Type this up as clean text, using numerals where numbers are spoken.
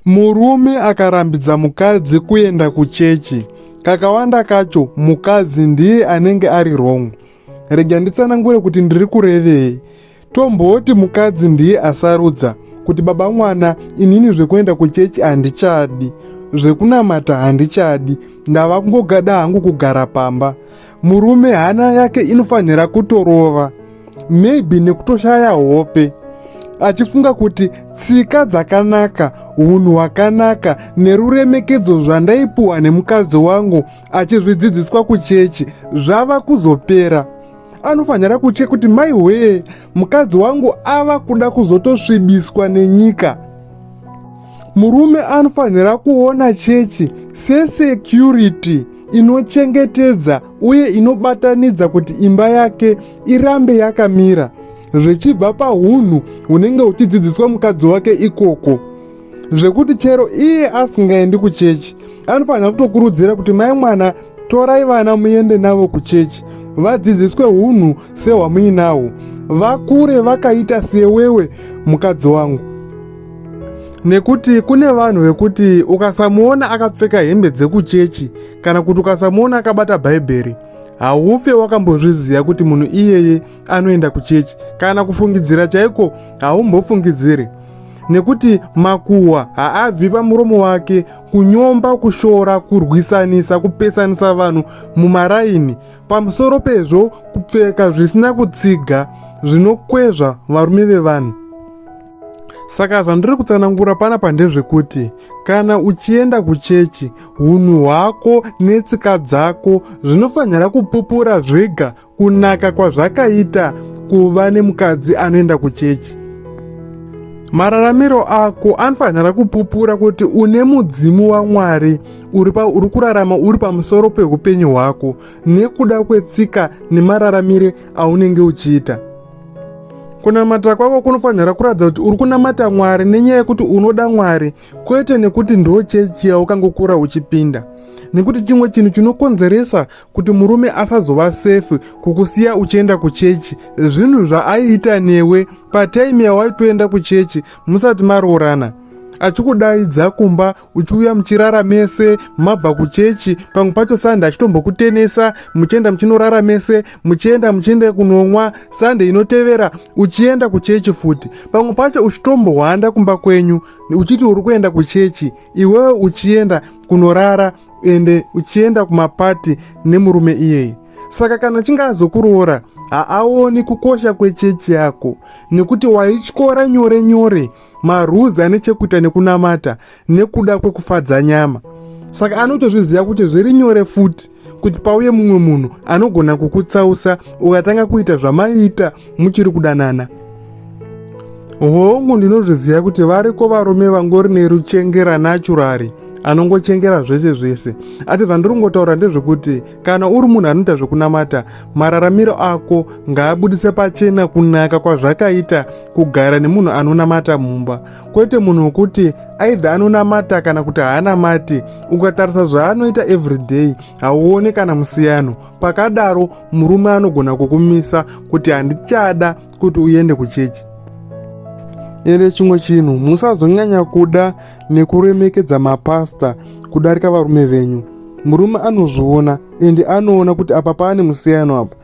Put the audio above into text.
Murume akarambidza mukadzi kuenda kuchechi, kakawanda kacho mukadzi ndiye anenge ari wrong. Rega nditsanangure kuti ndiri kurevei. Tomboti mukadzi ndiye asarudza kuti baba mwana inini zvekuenda kuchechi handichadi, zvekunamata handichadi, ndava kungogada hangu kugara pamba. Murume hana yake inofanira kutorova maybe nekutoshaya hope achifunga kuti tsika dzakanaka, hunhu hwakanaka neruremekedzo zvandaipuwa nemukadzi wangu achizvidzidziswa kuchechi zvava kuzopera. Anofanira kutya kuti mai hwee, mukadzi wangu ava kuda kuzotosvibiswa nenyika. Murume anofanira kuona chechi sesecurity inochengetedza uye inobatanidza kuti imba yake irambe yakamira zvichibva pahunhu hunenge huchidzidziswa mukadzi wake ikoko, zvekuti chero iye asingaendi kuchechi anofanira kutokurudzira kuti mai mwana, torai vana muende navo kuchechi vadzidziswe hunhu sehwamuinahwo, vakure vakaita sewewe mukadzi wangu. Nekuti kune vanhu vekuti ukasamuona akapfeka hembe dzekuchechi kana kuti ukasamuona akabata bhaibheri, haufe wakambozviziva kuti munhu iyeye anoenda kuchechi. Kana kufungidzira chaiko haumbofungidziri, nekuti makuhwa haabvi pamuromo wake, kunyomba, kushora, kurwisanisa, kupesanisa vanhu mumaraini. Pamusoro pezvo, kupfeka zvisina kutsiga zvinokwezva varume vevanhu. Saka zvandiri kutsanangura panapa ndezvekuti kana uchienda kuchechi, hunhu hwako netsika dzako zvinofanira kupupura zvega kunaka kwazvakaita kuva nemukadzi anoenda kuchechi. Mararamiro ako anofanira kupupura kuti une mudzimu waMwari uri kurarama uri pamusoro peupenyu hwako nekuda kwetsika nemararamire aunenge uchiita. Kunamata kwako kunofanira kuratidza kuti uri kunamata Mwari nenyaya yekuti unoda Mwari, kwete nekuti ndo chechi yaukangokura uchipinda. Nekuti chimwe chinhu chinokonzeresa kuti murume asazova safe kukusiya uchienda kuchechi zvinhu zvaaiita newe pataimi yawaitoenda kuchechi musati maroorana, achikudaidza kumba uchiuya muchirara mese mabva kuchechi, pamwe pacho Sunday achitombokutenesa, muchienda muchinorara mese, muchienda muchienda kunomwa, Sunday inotevera uchienda kuchechi futi, pamwe pacho uchitombohwanda kumba kwenyu uchiti uri kuenda kuchechi, iwewe uchienda kunorara ende uchienda kumapati nemurume iyeye. Saka kana chinge azokuroora haaoni kukosha kwechechi yako, nekuti waityora nyore nyore maruzi ane chekuita nekunamata nekuda kwekufadza nyama. Saka anotozviziva kuti zviri nyore futi kuti pauye mumwe munhu anogona kukutsausa ukatanga kuita zvamaiita muchiri kudanana. Hongu, ndinozviziva kuti variko varume vangori neruchengera naturally, anongochengera zvese zvese. Asi zvandiri kungotaura ndezvekuti kana uri munhu anoita zvekunamata, mararamiro ako ngaabudise pachena kunaka kwazvakaita kugara nemunhu anonamata mumba, kwete munhu wekuti aidha anonamata kana kuti haanamati. Ukatarisa zvaanoita everyday hauoni kana musiyano. Pakadaro murume anogona kukumisa kuti handichada kuti uende kuchechi. Ende chimwe chinhu, musazonyanya kuda nekuremekedza mapasta kudarika varume venyu. Murume anozviona ende anoona kuti apa paane musiyano apa.